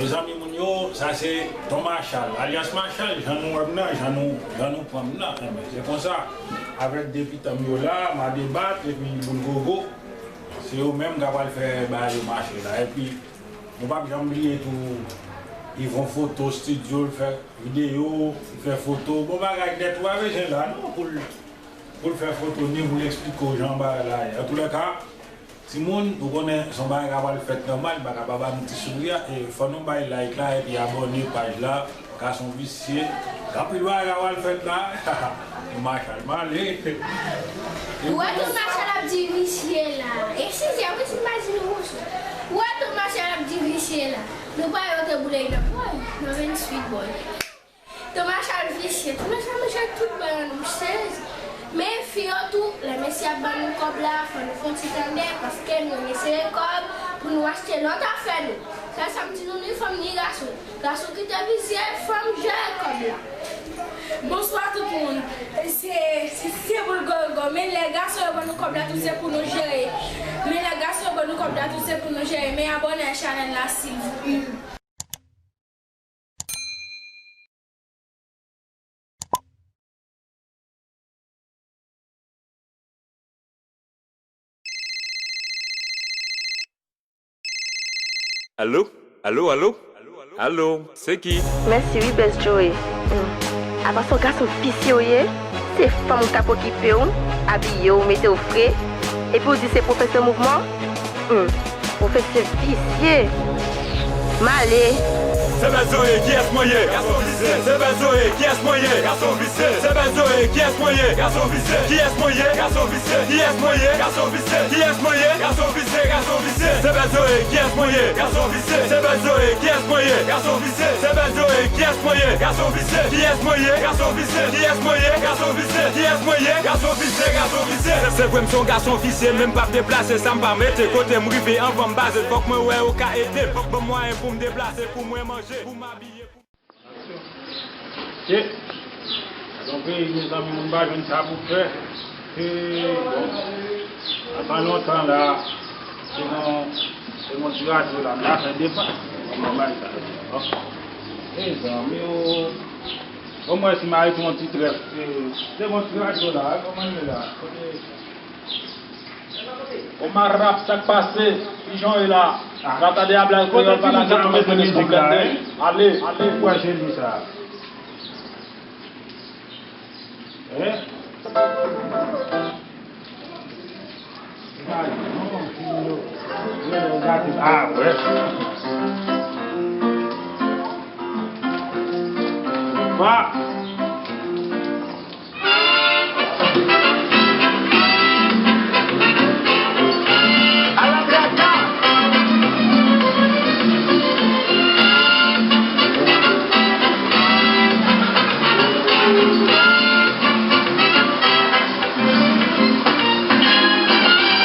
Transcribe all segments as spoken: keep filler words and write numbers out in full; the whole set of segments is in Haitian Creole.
Mezanmi, moun yo, sa se Ton Machal, alyas Machal, jan nou wè m nan, jan nou, jan nou pran m nan. Enben, se konsa, avèk de pitanm yo la, m a debat, epi boul gogo, se yo menm k ap al fè bagay yo mache la. Epi, nou p ap janm bliye tou, Yvon Foto, estidyo, l fè videyo, l fè foto, bon bagay nèt, ou pa bezwen la, non, pou l, pou l fè foto, ni pou l eksplike w jan bagay la ye. Antoulèka, timoun, ou konnen se yon bagay k ap pral fèt nòmal, m pa ka pa ba nou ti souri a, e fò nou bay like la, epi abòne paj la, Gason Visye, gen anpil bagay k ap pral fèt la, Machal Male. Ou wè Ton Machal ap di visye la, e sizè wi si m pa di nou konsa. Ou wè Ton Machal ap di visye la, nou pa yo te boule nan pòy, nan vennswit bòy. Ton Machal visye, Ton Machal manje tout bòy an nou sezi. Men fi yo tou, lè mesye ap ban nou kòb la, fò nou fè yon ti tande, paske nou resere kòb pou nou achte lòt afè nou. Sa sa m di nou, ni fanm ni gason. Gason kite visye, fanm jere kòb la. Bonswa tout moun. Se, se, se boul gogo, men lè gason yo ban nou kòb la tou se pou nou jere. Men lè gason yo ban nou kòb la tou se pou nou jere. Men abòne a chanèl la silvouplè. Alo? Alo, alo? Alo, se ki? Mèsi wi, Best Joey. Hmm. Apa se yon gason visye w ye? Se fanm ou t ap okipe w, abiye w, mete w fre, epi w di se pwofesè mouvman? Hmm. Pwofesè visye. M ale. Se Best Joey, kiyès mwen ye? Gason visye. Se Best Joey, kiyès mwen ye? Gason visye. Se Best Joey, kiyès mwen ye? Gason visye. Kiyès mwen ye? Gason visye. Kiyès mwen ye? Gason visye. Kiyès mwen ye? Gason visye. Gason visye. Se Best Joey, kiyès mwen ye? Gason visye. Se Best Joey, kiyès mwen ye? Gason visye. Se Best Joey, kiyès mwen ye? Gason visye. Kiyès mwen ye? Gason visye. Kiyès mwen ye? Gason visye. Kiyès mwen ye? Gason visye. Gason visye. Se, se vre m se yon gason visye, men m p ap deplase, sa m pa mete. Kote m rive anvan m baze, fòk mwen wè yo ka ede m. Ban m mwayen pou m deplase, pou mwen manje, pou m abiye, pou Ok. Donk, e, mezanmi, moun pa jwenn sa pou fè. E, bon, nan tan lontan la, se yon, se yon ti radyo la, m ta fè depa. Bon, mwen bay sa. Bon. Mezanmi, o, o mwen si m arete yon ti trèf, e, se yon ti radyo la, kòman l ye la? Kote Omar Rap, sa k pase? Kijan w ye la? N ap tande a blag kreyòl pa la, jan tou mete responsab la. Ale, ale. Ou wè se li sa. Hein? Ah, wè. Pa.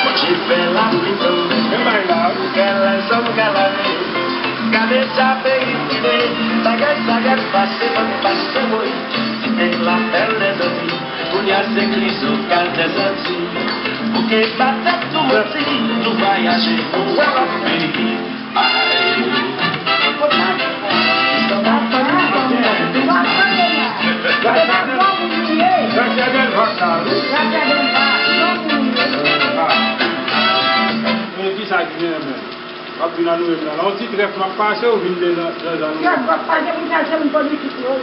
Bondye fè lapli tonbe, pou kè lèzòm ka lave. Gade sa peyi vide, bagay sa gad pase, pase woy. Kite lapèl dèzòm. Kounye a se krizo k al dèzòti. Bouke pa tèt nou manti, nou vwayaje, nou wè lòt peyi. Ay. Gracia Delva sa, wi. Gracia Delva, non, moun. Ah. Men kisa ki gen, men? W ap vin annoye m nan. Yon ti trèf m ap pase, ou vin de nan, de nan nou. Trèf w ap pase pou sa se moun politik yo.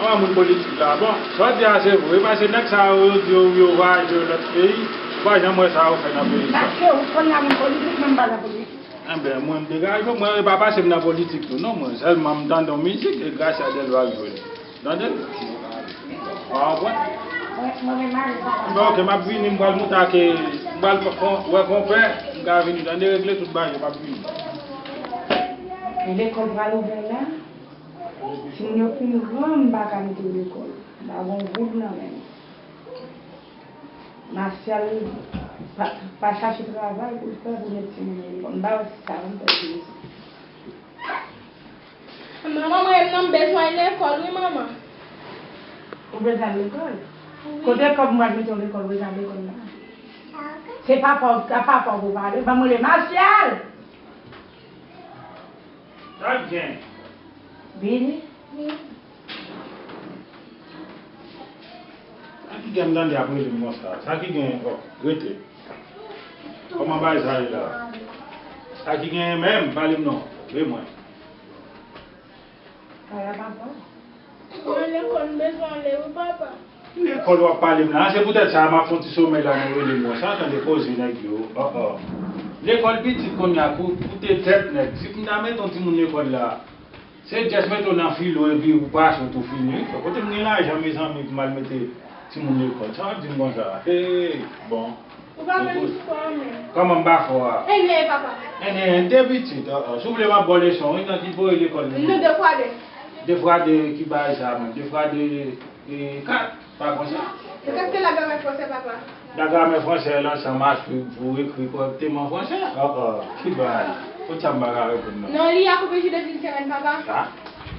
An, moun politik la. Bon, sa w di a se vre, paske nèg sa yo, yo di yo, yo vwayaje lòt peyi, ou pa janm wè sa yo fè nan peyi sa. Paske ou konn la moun politik, men m pa nan politik. Enben, mwen m degaje, mwen e pa pase m nan politik tou, non, mwen. Sèlman m tande yon mizik e Gracia Delva jwe l. Tande? Ou pa konprann? Mwen, mwen menm ale papa. Bon, ok, m ap vini, m pral monte ak, m pral kon-, wè konpè, m ka vini, tande, regle tout bagay, m ap vini. E lekòl pral ouvè la, timoun yo fin gran, m pa ka mete yo lekòl. M pa gon goud nan men m. Masyal pa, pa chache travay pou l fè pou l met timoun yo lekòl. M pa wè si sa va m fè plis. Manman, mwen menm nan m bezwen al lekòl wi, manman. Ou bezwen al lekòl? Wi. Kote kòb mwen mete w lekòl, ou bezwen al lekòl la? Se papa w, a papa w pou pale. Ban m rele Masyal! Sa k gen? Vini. Sa ki gen m tande ap rele m konsa? Sa ki gen? Oh, rete. Kòman bagay sa ye la? Sa ki gen menm? Pale m non. Vle mwen. Kaya papa. Mwen lekòl, m bezwen ale wi papa. Lekòl w ap pale m la, se poutèt sa m ap fè yon ti somèy la, nou rele m konsa, tande koze nèg yo. Oh, oh. Lekòl pitit kounye a, kou-, koute tèt nèg. Si m ta mete yon timoun lekòl la, se just mete w nan filo epi ou pase ou tou fini. Kote m gen lajan, mezanmi, pou m al mete timoun lekòl? Sa w ap di m konsa? Hey, bon. Ou pa konn istwa an menm. Kòman m pa fò a? Ene, papa. Ene, de pitit, oh, oh. Si w vle m ap ba w leson, wi, nan ki bò lekòl li ye? Nou de fwa de. De fwa de, ki bagay sa menm? De fwa de, e, kat, pa konsa? Kat se la gramè fransè, papa. La gramè fransè, l'ensemble à suivre pour écrire correctement en français. Oh, oh, ki bagay? Kot sa m pa ka reponn non? Non, li a koupe jou de une semaine, papa. Sa?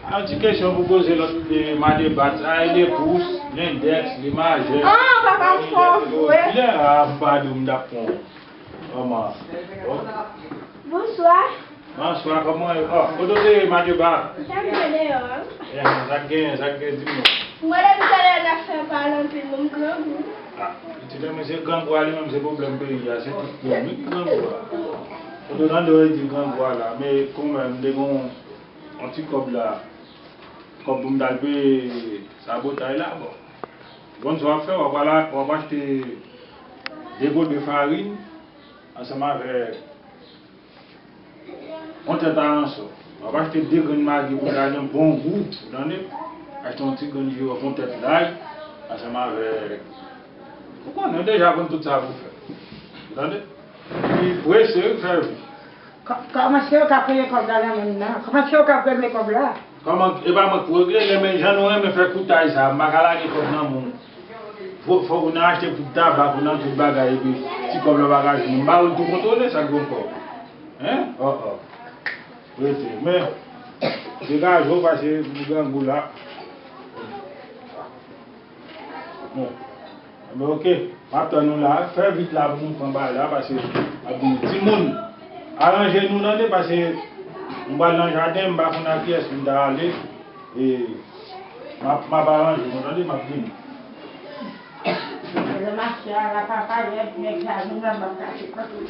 Yon ti kesyon pou poze lòt, e, madebat, sa e le pous, lendèks, le majè. Ah, papa, m fò vre. Kilè a, m pa di w m t ap pran w. Manman. Oh. Bonswa. Bonswa, kòman w ye? Oh, kote w te ye, madeba? M t ap jwe deyò a. Eh, sa k genyen, sa k genyen, di m non. Mwen depi talè n ap fè pale anpil, bon, m grangou. Ah, pitit mwen se grangou a li menm, se pwoblèm peyi a, se tout moun wi ki grangou a. Kote w tande yo di grangou a la, men kanmenm, m te gen yon, yon ti kòb la. Kòb pou m t al peye sabotay la, bon. Ou konn sa w ap fè, w ap al a, w ap achte de gode farin ansanm avèk yon tèt aransò. W ap achte de grenn magi pou l ka gen bon gou, ou tande? Achte yon ti grenn jiwòf, yon tèt lay ansanm avèk, ou konnen, w deja konn tout sa pou fè. Ou tande? Epi prese wi, fè vit. Kò-, kòman se yo k ap peye kòb la nan men m nan? Kòman se yo k ap regle kòb la? Kòman, e pa mwen k pou regle l, men jan nou renmen fè koutay sa, m pa ka lage kòb nan men w. Fò, fòk ou nan achte poud tabak, ou nan tout bagay, epi ti kòb la pa ka jwenn. M pa wè l tou kontwole, sa k gen kòb. Hein? Oh, oh. Rete. Men, degaje w, pase grangou la. Bon. Enben, oke. M ap tann nou la. Fè vit la pou nou pran bagay la, pase m ap vini. Timoun, aranje nou, tande, pase m pral nan jaden, m pa konn ak kiyès pou m ta ale. E, m ap, m ap aranje nou, tande, m ap vini. Lè mache a la, papa, lè nèg la vin la, m ap kache kòt li.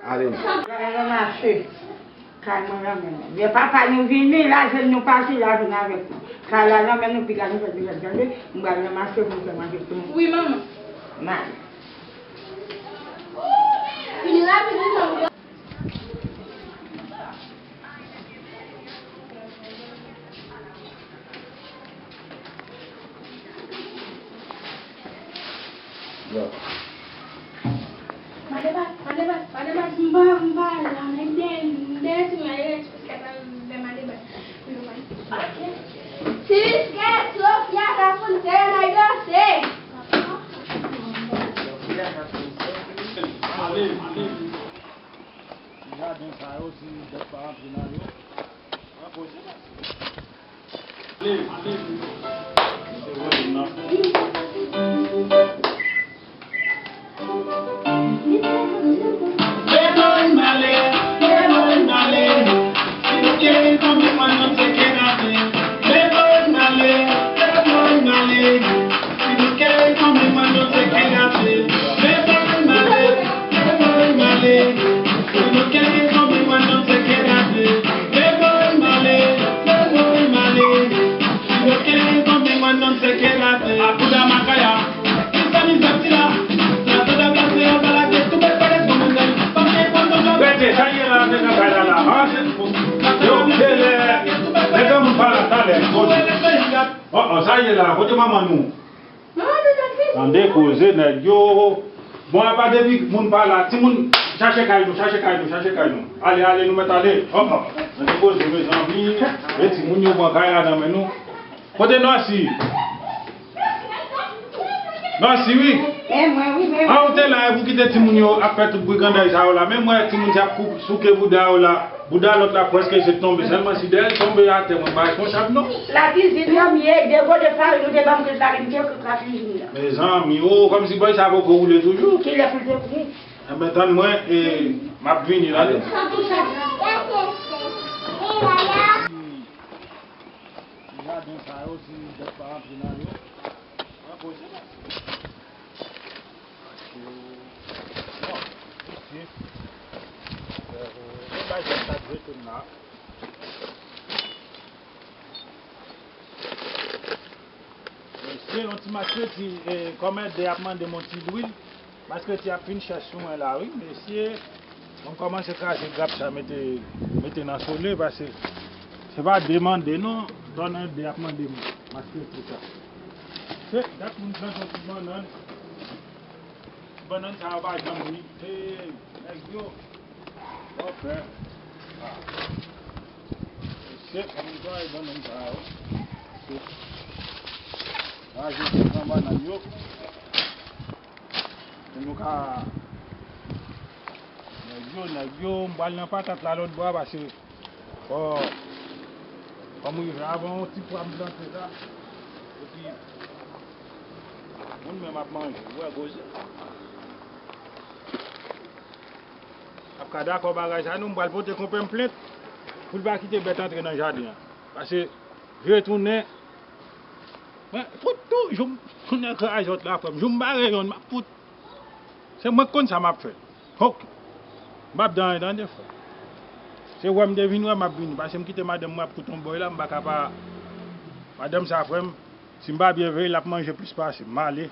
Ale. Lè mache. Kay mwen nan men nou. Lè papa nou vini, lajè nou pati, l a vin avèk nou. Kay la nan men nou, piga nou fè dirèk, tande? M pral nan mache pou m fè manje pou nou. Wi, manman. Nan. Vini rapid, wi, manman. Madebat, Madebat, Madebat, m pa, m pa la, men dèyè, dèyè ti mwen, dèyè ti mwen, dèyè Madebat. Ok. Sis, Gèt, Sofia, Lafontaine, ay danse. Jaden sa yo, si bèt pa rantre nan yo. Rete, sa ye la, nèg an kay la la. Yo, se lè, lè granmoun pa la talè. Oh, oh, sa ye la, kote manman nou? Tande koze nèg yo. Bon, apa depi moun pa la, timoun, chache kay nou, chache kay nou, chache kay nou. Ale, ale, nou mèt ale. Hop, hop. Tande koze, mezanmi. E timoun yo pran kay la nan men nou. Kote Nòsi? Nòsi, wi. E mwen, wi, men. A, ou te la, e pou kite timoun yo ap fè tout briganday sa yo la. Men mwen, timoun sa ap koup, souke bouda yo la. Bouda lòt la prèske se tonbe, sèlman si dèyè l tonbe atè, mwen pa responsab non. Lakizin nan m ye, de gode farin ou te ban m kèk lakizin nan. Mezanmi, o, kòmsi bòy sa poko woule toujou. Kilè pou l te fini? Enben, tann mwen, e, m ap vini la. Sa tou chaje. Ti dòt pa rantre nan yo. An koze la. Paske, bon, mesye, euh, bay zòt sa dwe tourn la. Mesye, yon ti makreti, eh, kòm Èdè ap mande m yon ti lwil, makreti ap fin chèch sou mwen la, wi, mesye. Mwen kòmanse kraze grap sa, mete, mete nan sole, paske se pa de mande, non. Tonnè de ap mande m makreti sa. Se, dat moun plante yon ti bannann. Ti bannann sa yo pa janm ri. Hey, nèg yo. Ok. Ah. Se, kòm yon bannann sa yo. Se. Raje ti gran bannann yo. Pou nou ka, nèg yo, nèg yo, m pral nan patat la lòt bò a, paske, oh, fò m rive avan yon ti pwa m plante la. Epi, moun menm ap manje, ou wè koze. Ap ka dakò bagay sa, nou, m pral pote konpè m plent, pou l pa kite bèt antre nan jaden an. Paske, retounen, mwen, fout tou, jou m, moun nan kraze lòt la, frè m, jou m bare yonn, m ap fout. Se mwen k konn sa m ap fè. Ok. M p ap dan anyen tande, frè. Se wè m te vin wè m ap vini. Paske m kite madanm mwen ap koute yon bòy la, m pa ka pa. Madanm sa, frè m, si m pa byen veye, l ap manje plis pase m. M ale.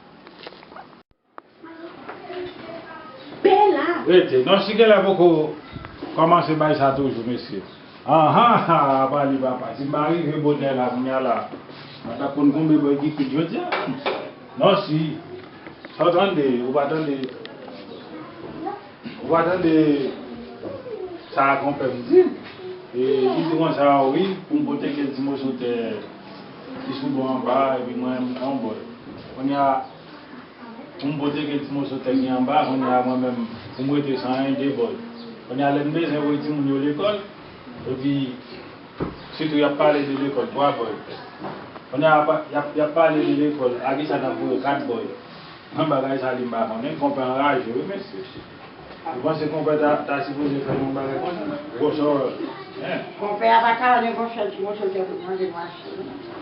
Bela! Rete. Non, si genlè poko kòmanse bay sa toujou, mesye. Anhan, apa li papa. Si m pa rive bonè la, kounye a la, m pa t ap konn konbe bòy ki kwit jodi a. Non, si. Sa w tande, ou pa tande. Ou pa tande sa konpè m di? E, li di konsa, wi, pou m pote kèk ti moso tè ki sou bò anba, epi mwen, m pran bòy. Kounye a, pou m pote kèk ti moso tè ki anba, kounye a, mwen menm, pou m rete san anyen, de bòy. Kounye a, lè m bezwen voye timoun yo lekòl, epi, sitou y ap pale de lekòl, twa bòy. Kounye a, y ap, y ap pale de lekòl, a kisa n ap voye kat bòy? Nan bagay sa li m pa konnen, konpè anraje wi mesye. Ou panse konpè ta, ta sipoze fè yon bagay konsa? Gwosè, hein? Konpè a pa ka negosye ti moso tè pou manje mache.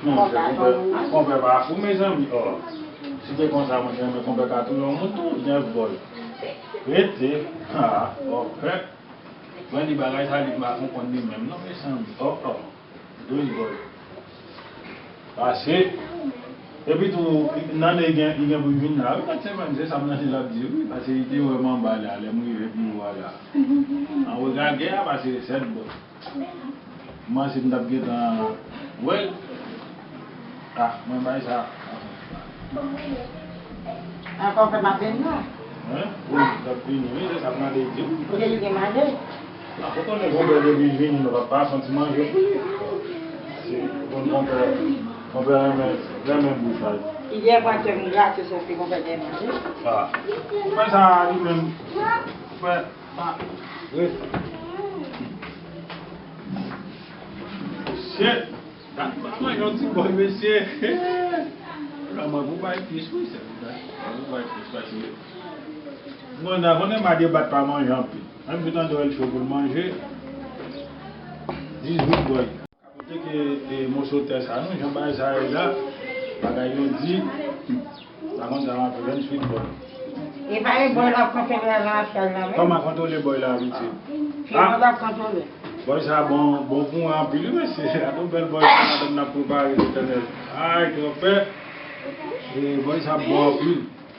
Non, konpè, konpè pa fou mezanmi. Oh. Si te konsa, monchè, men konpè ka touye yon moun tou, nèf bòy. Rete. Ha, konpè. Mwen di bagay sa li m pa konprann li menm non mezanmi. Oh, oh. Douz bòy. Pase. Epi tou, Nande gen, li gen pou l vin la wi, lòt semèn, se sa m tande l ap di wi, pase li te wè m anba la, lè m rive pi wo a la. An rega gè a, pase sèt bòy. M panse m t ap gentan wè l. Ah, mwen bay sa. Ankò fè m ap vin non. Hein? Wi, m t ap vini, wi, se sa m tande l di wi. Kote li gen manje? Ah, ou konnen konpè depi l vini, nou pa, pa santi manje pou li. Se, ou konn konpè, konpè renmen, renmen bouch la. Li gen pran tè m gratis epi konpè gen manje. Ah. Fè sa li menm. Fè, ah, ret. Shit. Dat pa mwen yon ti bòy, mesye. Vrèman, pou bay plis, wi, se vre. Pou bay plis, paske mwen, nan konnen made bat pa manje anpil. Menm si tande w, l cho pou l manje, dizuit bòy. Kote ke, e, moso tè sa, non, jan bagay sa ye la, bagay yo di, pa konn sa w ap fè, venntuit bòy. E pa e bòy l ap kontwole nan afè l la, wi. Kòman kontwole bòy la, pitit? Se bòy l ap kontwole. Bòy sa bon, bon pou mwen anpil, wi, mesye. Gade yon bèl bòy sa, madanm nan prepare, Letènèl. Ay, konpè. E, bòy sa bon anpil.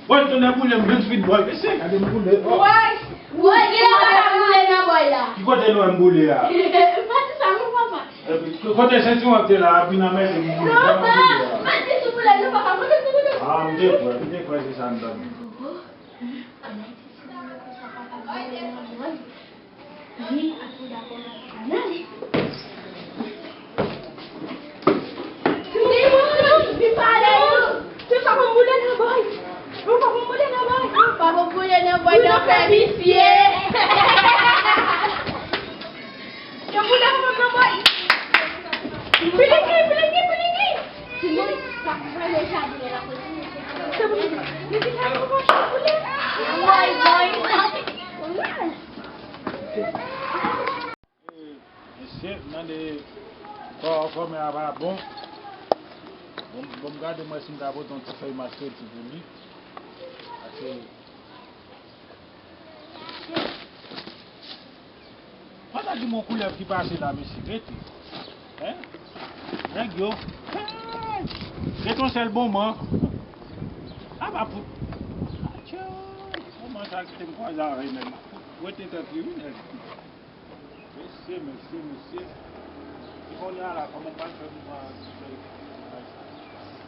Woy, tonnè boule m, venntuit bòy. Mesye, gade m boule. Oh. Woy, woy, gen yon bagay boule nan bòy la. Ki kote nou wè m boule a? M pa di sa non, papa. Epi, kote sentiwon te la, epi nan men li boule. Non, pa, pa di sou boule non, papa, pa di sou boule. Ah, m te kwè, m te kwè se sa m tande. Wi, ak ou dakò nan sa la. Li pale, wi. Li pa konn boule nan bòy. Li pa konn boule nan bòy. Li pa konn boule nan bòy, nan fè visye. Yo boule nan bòy. Pilingi, pilingi, pilingi. Timoun, sa pran nan jaden la. Se pou li. Li di sa pou boule. Woy, woy. Mesye, m tande kò, kò mè a pa bon. Bon, bon, m gade mwen si m ka pote yon ti fèy maskreti pou li. Paske, mesye, pandan di m yon koulèv ki pase la, mesye, rete. Hein? Nèg yo. Hey! Rete yon sèl bonman. A pa pou. Atchou! Bonman sa kite m kwaze avè l menm. Rete tranki, wi, nèg. Mesye, mesye, mesye. Se kounye a la, kòman m pral fè pou mwen fè bagay sa?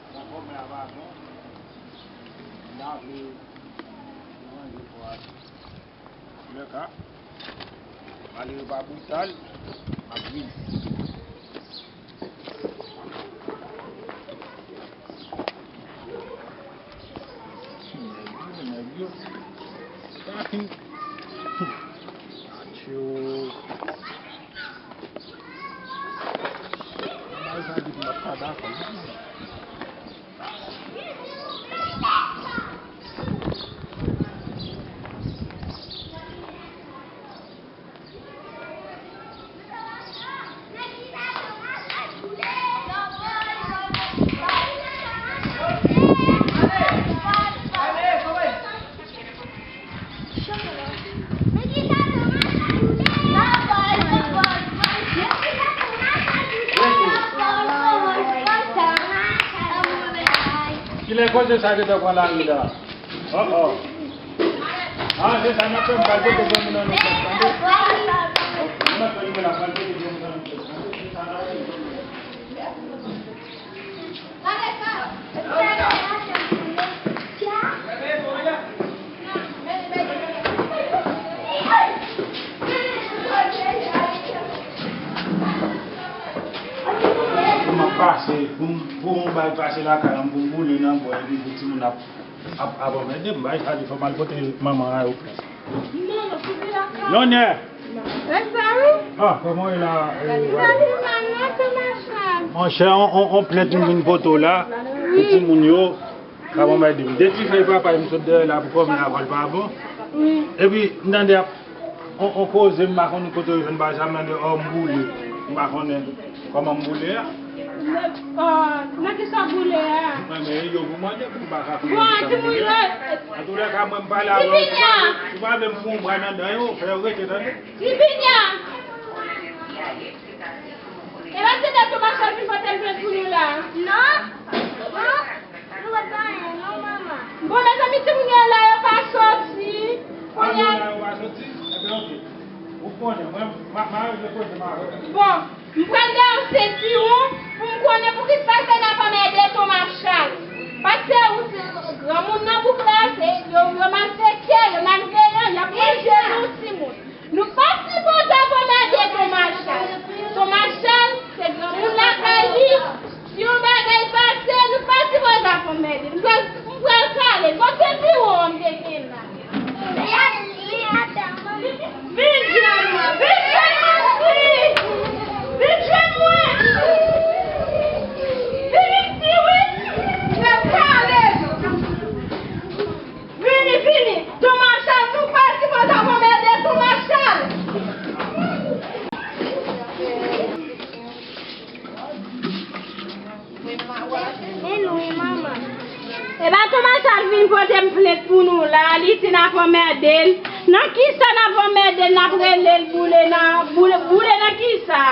Nan kòmè a pa bon. M ta vle manje fwa. Antoulèka, malere pa boutal, m ap vini. Nèg yo, nèg yo. Sa fin. Atchou. Bagay sa di m ap pa dakò. Kilè koze sa gentan pran lari la? Oh, oh. Ah, se sa n ap fè, m pral pote granmoun nan nan tèt, tande? M ap fè nouvel la, pral pote granmoun nan nan tèt, tande? Se sa n ap fè. Pou m ap pase, pou m, pou m bay pase lakay an, pou m boule nan bò, epi pou timoun ap, ap, ap anmède m, bay sa li fò m al pote manman an ayewopò. Yonè! Lèk sa wi. Ah, kòman w ye la? Sa ki mal la, se machan. Monchè, on, on, on plent m vin pote w la. Pou timoun yo, kòman bay di m? De ti fèy papay m sot dèyè la pou kòmè a pral pa bon. Wi. Epi, m tande ap, on, on koze, m pa konnen kote yo jwenn bagay sa, m tande, oh, m boule. M pa konnen kòman m boule a. Nan, oh, nan ki sa w boule a? Mwen, men yo pou mande pou m pa ka konnen. Bon, timoun yo. Antoulèka, mwen, m pale avè w. Tipinya! Si w pa vle m foun bra nan dan yo, fè yo rete, tande? Tipinya! E pa se de tou machan ki pote l vin pou nou la? Non. Non. Nou pa t anyen, non, manman. Bon, mezanmi, timoun yo la, yo pa soti. Kounye a. Ah, yo la, yo pa soti? Ebyen, oke. Ou konnen, mwen, m a, m a regle koze m avè w. Bon, m pral dèyè yon sentiwon pou m konnen poukisa n ap anmède Ton Machal. Paske ou se granmoun nan bouk la, se yo, yo malfektè, yo malveyan, y ap manje nou timoun. Nou pa sipoze ap anmède Ton Machal. Ton Machal, se granmoun lakay li. Si yon bagay pase, nou pa sipoze ap anmède. M pral, m pral kale. Kote biwo an m te gen la? Vin jwenn mwen, vin jwenn mwen, fi. Vin jwenn mwen. Vin isi, wi. M pral kale. Vini, vini! Ton Machal, nou pa sipoze ap anmède Ton Machal! Epa Ton Machal vin pote m plent pou nou la, li di n ap anmède l. Nan kisa n ap anmède l, n ap rele l boule nan, boule, boule nan kisa?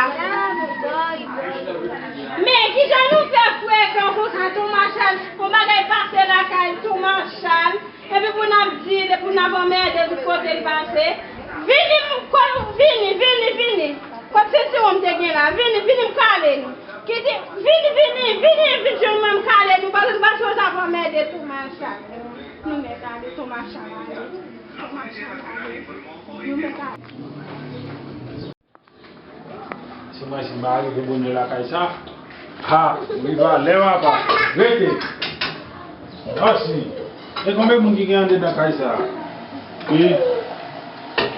Men kijan nou fè frekan konsa, Ton Machal? Yon bagay pase lakay Ton Machal. Epi pou n ap di, pou n ap anmède tout kote l pase. Vini, m, ko-, vini, vini, vini. Kot sentiwon m te gen la? Vini, vini, m kale nou. Kite, vini, vini, vini, vin jwenn mwen, m kale nou. Paske nou pa sipoze ap anmède Ton Machal. Nou mèt ale, Ton Machal ale. Ton Machal ale. Nou mèt ale. Si mwen, si m pa rive bonè lakay sa, ha, rive alè, papa. Rete. Osi. E konbyen moun ki gen andedan kay sa? Wi.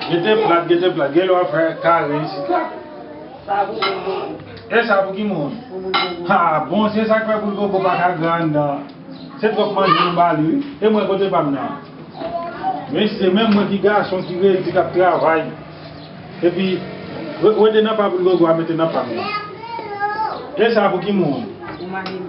Gete plat, gete plat. Gen lè w ap fè kare isit la. Sa pou moun bobo. E sa pou ki moun? Pou moun bobo. Ha, bon, se sa k fè pou l bobo pa ka gran nan. Se twòp manje nou ba li, wi. E mwen, kote pa m nan? Men se menm mwen ki gason ki redi k ap travay. Epi, re-, rete nan pa pou l gogo a mete nan pa m nan. E sa pou ki moun? Pou madanm.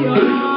Yo.